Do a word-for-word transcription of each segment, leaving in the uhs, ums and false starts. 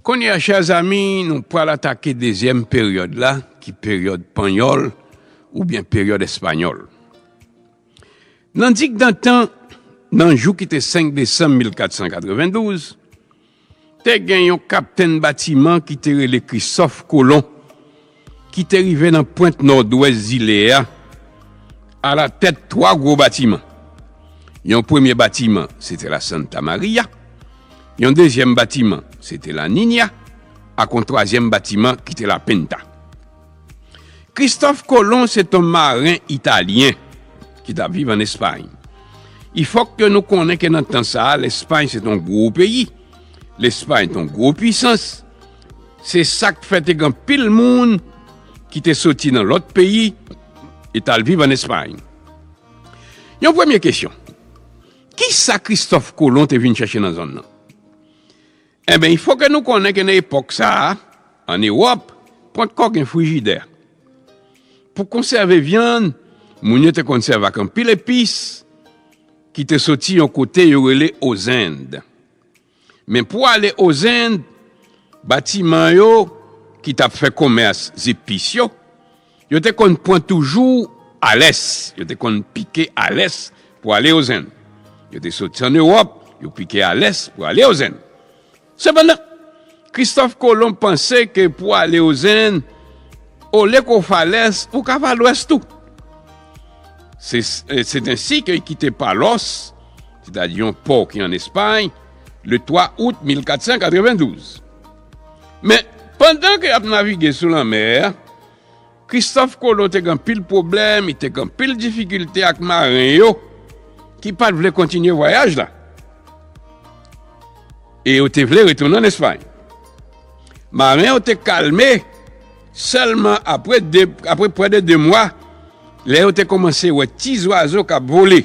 Kounye a, chè zanmi, nou pral atake dezyèm peryòd la, ki peryòd panyòl oubyen peryòd espanyòl. Nan dikdantan, nan jou ki te senk desanm mil kat san katrevendouz, te gen yon kaptenn batiman ki te rele Kristòf Kolon, ki te rive nan pwent nòdwès zile a, alatèt twa gwo batiman. Yon premye batiman, se te la Santa Maria. Yon dezyèm batiman, se te la Niña, ak yon twazyèm batiman ki te la Pinta. Kristòf Kolon se t on maren italyen ki t ap viv ann Espay. Il fòk ke nou konnen ke nan tan sa a, Lespay se t on gwo peyi. Lespay t on gwo pwisans. Se sa k fè te gen anpil moun ki te soti nan lòt peyi e t al viv ann Espay. Yon premye kesyon. Kisa Kristòf Kolon te vin chèche nan zòn nan? Enben, il fòk ke nou konnen ke nan epòk sa a, ann Ewòp, pòtkò gen frijidè. Pou konsève vyann, moun yo te konn sèvi ak anpil epis ki te soti yon kote yo rele Ozend. Men pou ale Ozend, batiman yo ki t ap fè komès zepis yo, yo te konn pran toujou alès, yo te konn pike alès pou ale Ozend. Yo te soti ann Ewòp, yo pike alès pou ale Ozend. Sepandan, Kristòf Kolon panse ke pou ale Ozend, olye ke w fè alès, ou ka fè alwès tou. Se, se ensi ke li kite Palòs, sètadi yon pò ki ann Espay, le twa out mil kat san katrevendouz. Men, pandan ke l ap navige sou lanmè a, Kristòf Kolon te gen anpil pwoblèm, li te gen anpil difikilte ak maren yo ki pa t vle kontinye vwayaj la. E yo te vle retounen ann Espay. Maren yo te kalme sèlman apre de, apre prè de de mwa, lè yo te kòmanse wè ti zwazo k ap vole.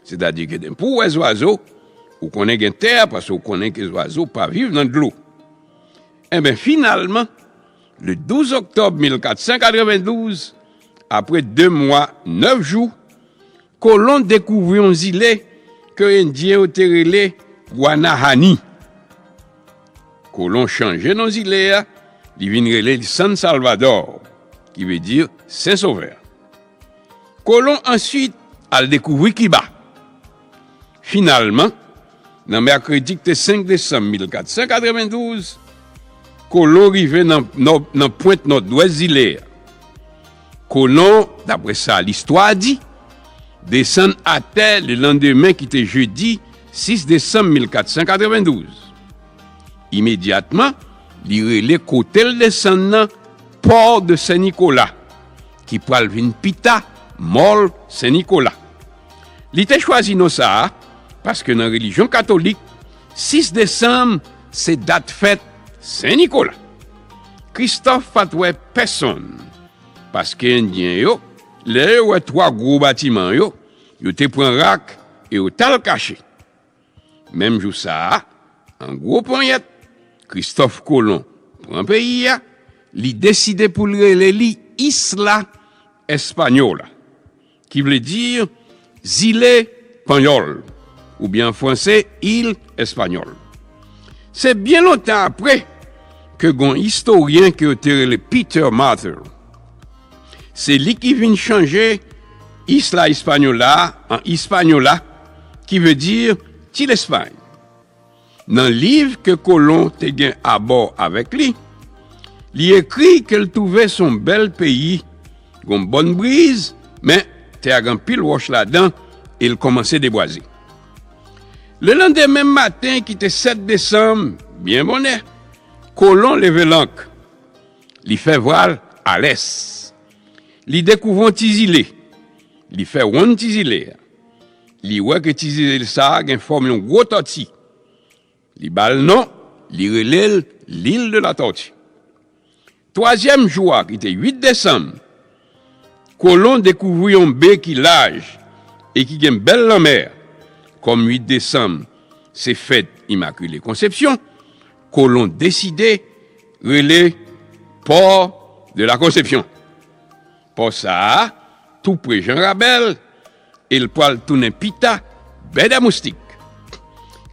Sètadi ke depi w wè zwazo, ou konnen gen tè, paske w konnen ke zwazo pa viv nan dlo. Enben, finalman, le douz oktòb mil kat san katrevendouz, apre de mwa, nèf jou, Kolon dekouvri yon zile ke Endyen yo te rele Guanahani. Kolon chanje non zile a, li vin rele l San Salvador, ki vle di Sen Sovè. Kolon answit al dekouvri Kiba. Finalman, nan mèkredi ki te senk desanm mil kat san katrevendouz, Kolon rive nan, nan, nan pwent nòdwès zile a. Kolon, daprè sa listwa di, desann atè lelandemen ki te jedi sis desanm mil kat san katrevendouz. Imedyatman, li rele kote l desann nan Port de Saint-Nicolas, ki pral vin pita Mòl Sen Nikola. Li te chwazi non sa a paske nan relijyon katolik, sis desanm se dat fèt Sen Nikola. Kristòf pa t wè pèsonn, paske Endyen yo, lè yo wè twa gwo batiman yo, yo te pran rak e yo t al kache. Menm jou sa a, an gwo ponyèt, Kristòf Kolon pran peyi a, li deside pou l rele li Isla Española, ki vle di zile panyòl, oubyen an franse, Île Espagnole. Se byen lontan apre ke gon istoryen ke yo te rele Peter Martyr. Se li ki vin chanje Isla Española an Hispaniola, ki vle di Ti Lespay. Nan liv ke Kolon te gen abò avèk li, li ekri ke l twouve se yon bèl peyi, gon bòn briz, men tè a gen anpil wòch ladan e l kòmanse debwaze. Lelandemen maten ki te sèt desanm, byen bonè, Kolon leve lank. Li fè vwal a lès. Li dekouvri yon ti zile. Li fè wonn ti zile a. Li wè ke ti zile sa a gen fòm yon gwo tòti. Li ba l non, li rele l L'île de la Tortue. Twazyèm jou a, ki te uit desanm, Kolon dekouvri yon be ki laj e ki gen bèl lanmè. Kòm uit desanm se fèt Imakile Konsepsyon, Kolon deside rele Port de la Conception. Pò sa a, tou pre Jan Rabèl, e l pral tounen pita Bè dè Moustik.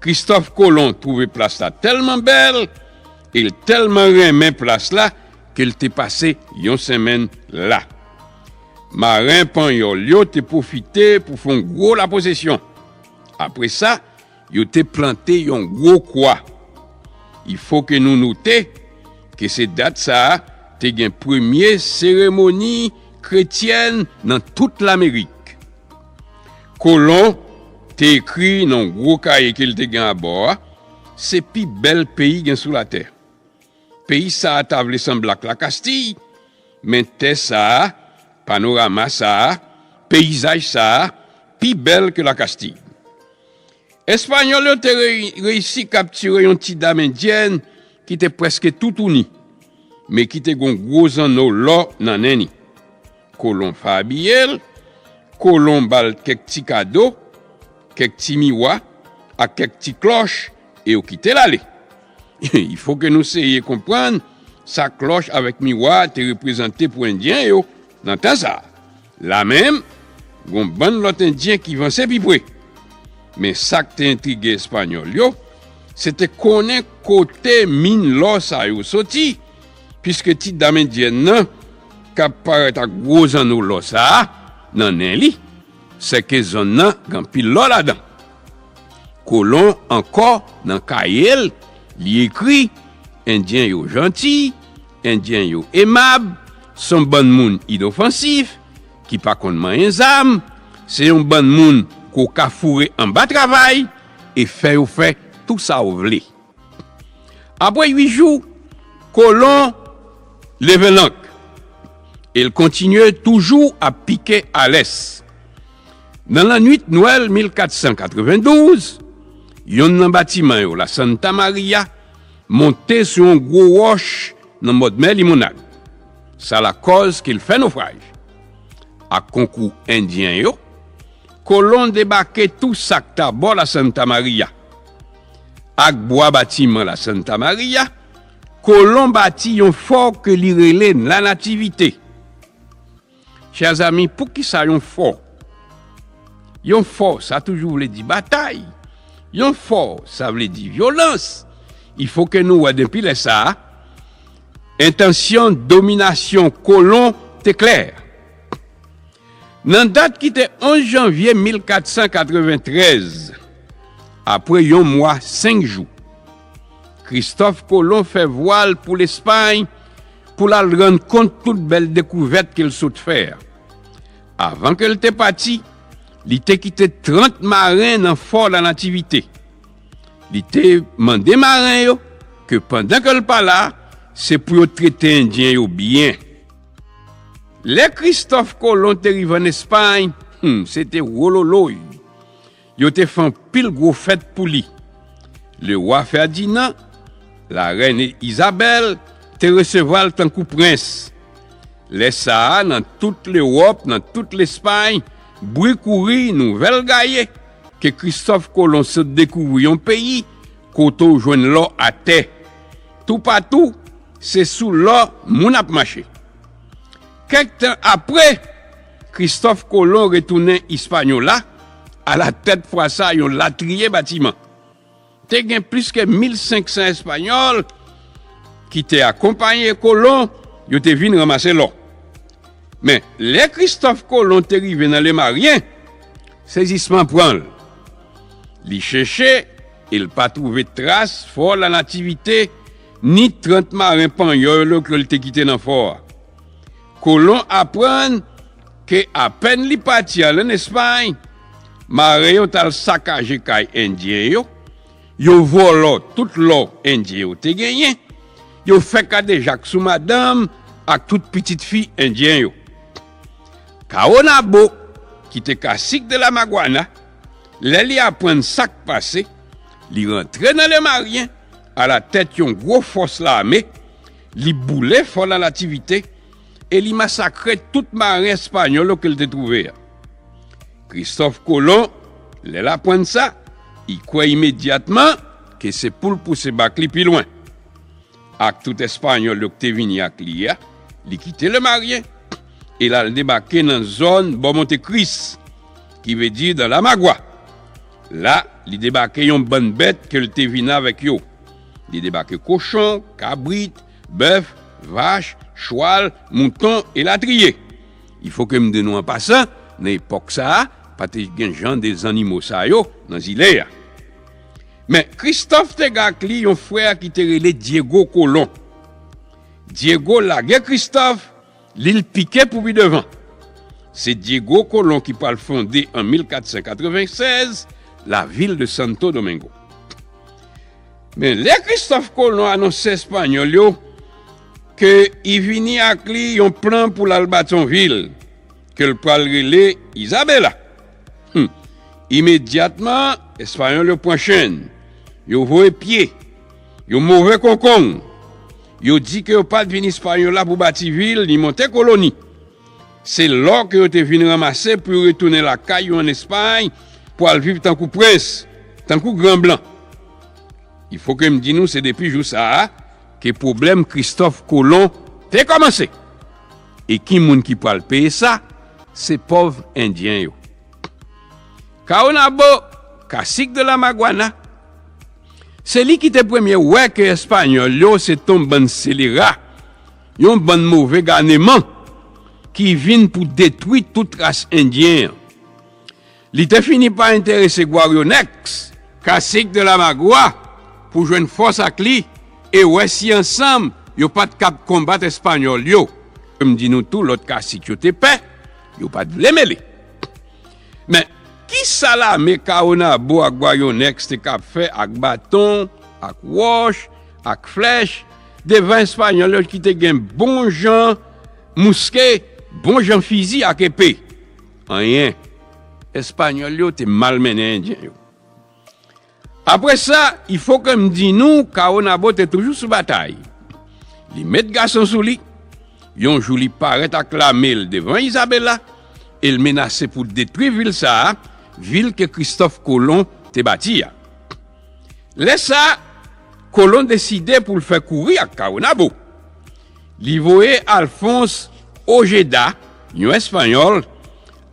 Kristòf Kolon twouve plas la tèlman bèl, E l tèlman renmen plas la ke l te pase yon senmenn la. Maren panyòl yo te pwofite pou fè yon gwo laposesyon. Apre sa, yo te plante yon gwo kwa. Il fo ke nou note ke se dat sa a te gen premye seremoni kretyèn nan tout Lamerik. Kolon te ekri nan yon gwo kaye ke l te gen abò a, se pi bèl peyi gen sou latè. Peyi sa a ta vle sanble ak Lakastiy, men tè sa a, panorama sa a, peyizaj sa a, pi bèl ke Lakastiy. Espanyòl yo te rey- reyisi kaptire yon ti dam endyèn ki te prèske toutouni, men ki te gen yon gwo zanno lò nan nen li. Kolon fè abiye l, kolon ba l kèk ti kado, kèk ti miwa, ak kèk ti klòch, e yo kite l ale. Il fo ke nou seye konprann sa klòch avèk miwa te reprezante pou Endyen yo nan tan sa a. La menm, gon bann lòt Endyen ki vanse pi pre. Men sa k te entrige Espanyòl yo, se te konnen kote min lò sa yo soti, piske ti dam endyèn nan k ap parèt ak gwo zanno lò sa a nan nen li, sèke zòn nan gen anpil lò ladan. Kolon ankò nan kaye l, li ekri, Endyen yo janti, Endyen yo emab, se yon bann moun inofansif, ki pa konn manyen zam, se yon bann moun ke w ka foure anba travay e fè yo fè tou sa w vle. Apre uit jou, kolon leve lank e l kontinye toujou ap pike alès. Nan lannwit Nwèl mil kat san katrevendouz, yonn nan batiman yo, la Santa Maria, monte sou yon gwo wòch nan bòdmè Limonad. Sa lakòz ke l fè nofraj. Ak konkou Endyen yo, kolon debake tou sa k t abò la Santa Maria. Ak bwa batiman la Santa Maria, kolon bati yon fò ke li rele La Nativite. Chè zanmi, poukisa yon fò? Yon fò, sa toujou vle di batay. Yon fò, sa vle di vyolans. Il fo ke nou wè depi lè sa a, entansyon dominasyon kolon te klè. Nan dat ki te onz janvye mil kat san katreventrèz, apre yon mwa senk jou, Kristòf Kolon fè vwal pou Lespay pou l al rann kont tout bèl dekouvèt ke l sot fè a. Avan ke l te pati, li te kite trant maren nan fò La Nativite. Li te mande maren yo ke pandan ke l pa la, se pou yo trete Endyen yo byen. Lè Kristòf Kolon te rive ann Espay, hmm, se te wololoy. Yo te fè anpil gwo fèt pou li. Lewa Fèdinan, larèn Izabèl te resevwa l tankou prens. Lè sa a, nan tout Lewòp, nan tout Lespay, bri kouri, nouvèl gaye, ke Kristòf Kolon sot dekouvri yon peyi kote w jwenn lò atè. Toupatou, se sou lò moun ap mache. Kèk tan apre, Kristòf Kolon retounen Ispanyola, alatèt fwa sa a yon latriye batiman. Te gen plis ke mil senk san Espanyòl ki te akonpaye Kolon, yo te vin ranmase lò. Men, lè Kristòf Kolon te rive nan Lemaryen, sezisman pran l. Li chèche e l pa twouve tras fò La Nativite, ni trant maren panyòl yo ke l te kite nan fò a. Kolon aprann ke apèn li pati al ann Espay, maren yo t al sakaje kay Endyen yo, yo vòlò tout lò Endyen yo te genyen, yo fè kadejak sou madanm ak tout pitit fi Endyen yo. Kawonabo, ki te kasik de la Magwana, lè li aprann sa k pase, li rantre nan Lemaryen alatèt yon gwo fòs lame, li boule fò La Nativite e li masakre tout maren espanyòl yo ke l te twouve a. Kristòf Kolon, lè l aprann sa, li kwè imedyatman ke se pou l pouse bak li pi lwen. Ak tout Espanyòl yo ki te vini ak li a, li kite Lemaryen e l al debake nan zòn bò Monte Kris, ki vle di dans la Magua. La, li debake yon bann bèt ke l te vin avèk yo. Li debake kochon, kabrit, bèf, vach, chwal, mouton, elatriye. Il faut que m di nou an pasan, nan epòk sa a, pa te gen jan de zannimo sa yo nan zile a. Men, Kristòf te gen ak li yon frè ki te rele Diego Colón. Diego lage Kristòf, li l pike pou pi devan. Se Diego Colón ki pral fonde an mil kat san katrevennsèz lavil de Santo Domingo. Men lè Kristòf Kolon anonse Espanyòl yo ke i vini ak li yon plan pou l al bati yon vil ke l pral rele Izabela. Hum. Imedyatman, Espanyòl yo pran chenn, yo voye pye, yo move konkong, yo di ke yo pa t vin Espanyòl la pou bati vil ni monte koloni. Se lò ke yo te vin ranmase pou yo retounen lakay yo ann Espay pou al viv tankou prens, tankou gran blan. Il faut que m di nou, se depi jou sa a ke pwoblèm Kristòf Kolon te kòmanse. E ki moun ki pral peye sa? Se pòv Endyen yo. Kawonabo, Kasik de la Maguana, se li ki te premye wè ke Espanyòl yo se t on bann selera, yon bann move ganeman ki vin pou detwi tout ras Endyen an. Li te fini pa enterese Gwaryonèks, Kasik de la Magua, pou jwenn fòs ak li e wè si ansanm yo pa t kab konbat Espanyòl yo. M di nou tou, lòt Kasik yo te pè, yo pa t vle mele. Men, ki sa lame Kawonabo ak Gwaryonèks te kab fè ak baton, ak wòch, ak flèch, devan Espanyòl yo ki te gen bon jan mouske, bon jan fizi ak epe? Anyen. Espanyòl yo te malmennen Endyen yo. Apre sa, il faut que m di nou, Kawonabo te toujou sou batay. Li met gason sou li. Yon jou, li parèt ak lame l devan Izabela e l menase pou detwi vil sa a, vil ke Kristòf Kolon te bati a. Lè sa a, Kolon deside pou l fè kouri ak Kawonabo. Li voye Alfons Ojeda, yon Espanyòl,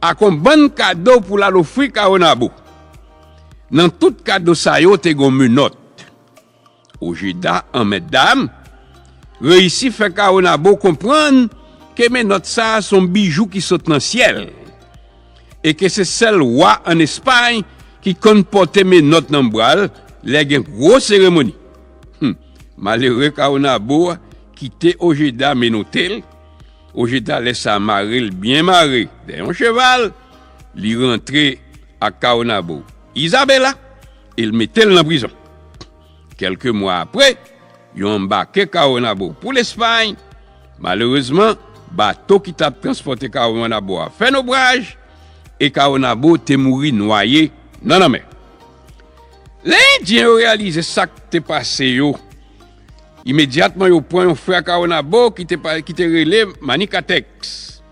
ak yon bann kado pou l al ofri Kawonabo. Nan tout kado sa yo, te gen menòt. Ojeda, an mètdam, reyisi fè Kawonabo konprann ke menòt sa a se yon bijou ki sot nan syèl e ke se sèl wa ann Espay ki konn pòte menòt nan bra l lè gen gwo seremoni. Hum, malere Kawonabo kite Ojeda menote l. Ojeda lè sa a mare l byen mare dèyè yon cheval. Li rantre ak Kawonabo Izabela e l mete l nan prizon. Kèlke mwa apre, yo anbake Kawonabo pou Lespay. Malerezman, bato ki t ap transpòte Kawonabo a fè nobraj e Kawonabo te mouri nwaye nan lanmè. Lè Endyen yo reyalize sa k te pase yo, imedyatman yo pran yon frè Kawonabo ki te, pa- ki te rele Manikatèks.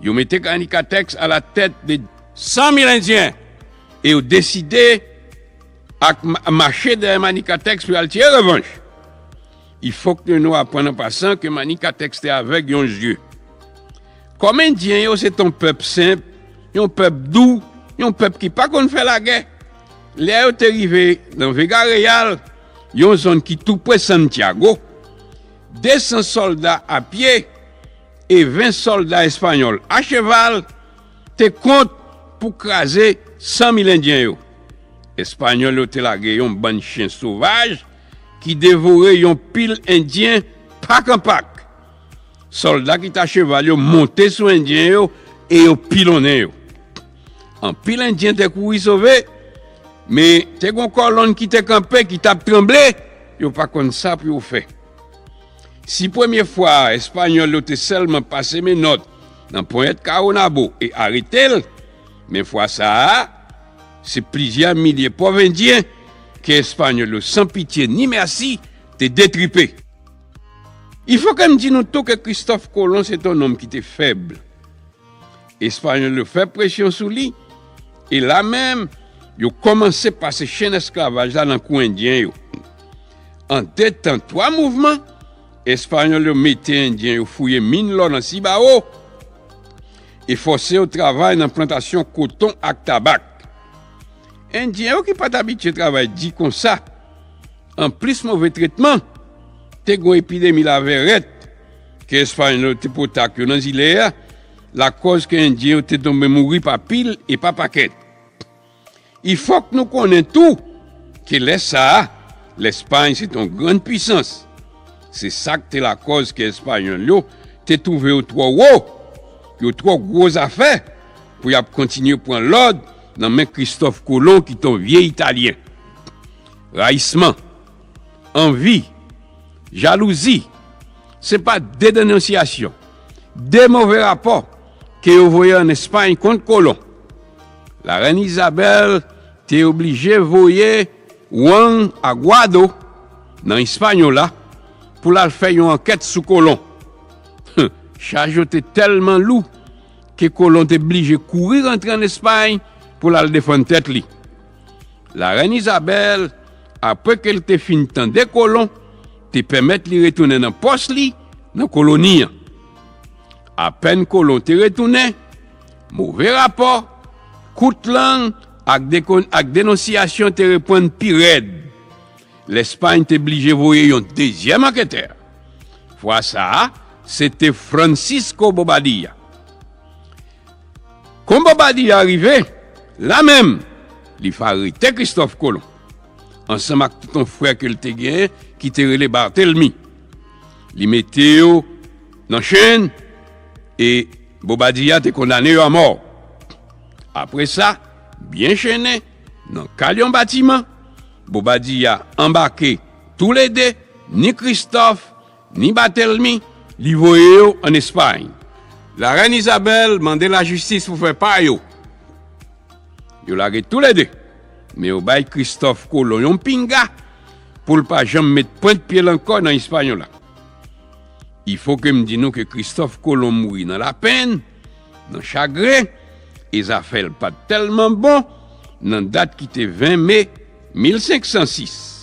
Yo mete Manikatèks alatèt de san mil Endyen e yo deside ak ma- mache dèyè Manikatèks pou y al tire revanj. Il faut que nou aprann an pasan ke Manikatèks te avèg yon zye. Kòm Endyen yo se t on pèp senp, yon pèp dou, yon pèp ki pa konn fè lagè, lè yo te rive nan Vega Real, yon zòn ki tou pre Santiago, de san sòlda apye e ven sòlda espanyòl acheval te kont pou kraze san mil Endyen yo. Espanyòl yo te lage yon bann chen sovaj ki devore yon pil Endyen pak an pak. Sòlda ki t acheval yo monte sou Endyen yo e yo pilonnen yo. Anpil Endyen te kouri sove, men te gen yon kòlonn ki te kanpe, ki t ap tranble, yo pa konn sa pou yo fè. Si premye fwa a, Espanyòl yo te sèlman pase menòt nan ponyèt Kawonabo e arete l, men fwa sa a, se plizyè milye pòv Endyen ke Espanyòl yo san pitye ni mèsi te detripe. Il faut que m di nou tou ke Kristòf Kolon se t on nonm ki te fèb. Espanyòl yo fè presyon sou li, e la menm, yo kòmanse pase chenn esklavaj la nan kou Endyen yo. An de tan, twa mouvman, Espanyòl yo mete Endyen yo fouye min lò nan Sibawo e fòse yo travay nan plantasyon koton ak tabak. Endyen yo ki pa t abitye travay di konsa, Anplis move tretman, te gen yon epidemi lavèrèt ke Espayòl yo te pote ak yo nan zile a, lakòz ke Endyen yo te tonbe mouri pa pil e pa pakèt. Il fòk nou konnen tou ke lè sa a, Lèspay se t yon grann pwisans. Se sa k te lakòz ke Espayòl yo te twouve yo twò wo, yo twò gwo zafè pou y ap kontinye pran lòd nan men Kristòf Kolon ki t yon vye Italyen. Rayisman, anvi, jalouzi, se pa de denonsyasyon, de move rapò ke yo voye ann Espay kont kolon. Larèn Izabèl te oblije voye Juan Aguado nan Ispanyola pou l al fè yon ankèt sou kolon. Chaj yo te tèlman lou ke kolon te blije kouri rantre ann Espay pou l al defann tèt li. Larèn Izabèl, apre ke l te fin tande kolon, te pèmèt li retounen nan pòs li nan koloni an. Apèn kolon te retounen, move rapò, kout lang ak, dekon- ak denonsyasyon te reprann pi rèd. Lèspay te blije voye yon dezyèm anketè. Fwa sa a, se te Francisco Bobadilla. Kon Bobadilla rive, la menm, li fè arete Kristòf Kolon, ansanm ak tout yon frè ke l te genyen ki te rele Bartelmi. Li mete yo nan chenn e Bobadilla te kondane yo amò. Apre sa, byen chennen, nan kal yon batiman, Bobadilla anbake toulede, ni Kristòf, ni Bartelmi, li voye yo ann Espay. Larèn Izabèl mande lajistis pou fè pa yo. Yo lage toulede, men yo bay Kristòf Kolon yon pinga pou l pa janm met pwent pye l ankò nan Ispanyola. Il fo ke m di nou ke Kristòf Kolon mouri nan lapenn, nan chagren, e zafè l pa t tèlman bon nan dat ki te ven me mil senk san sis.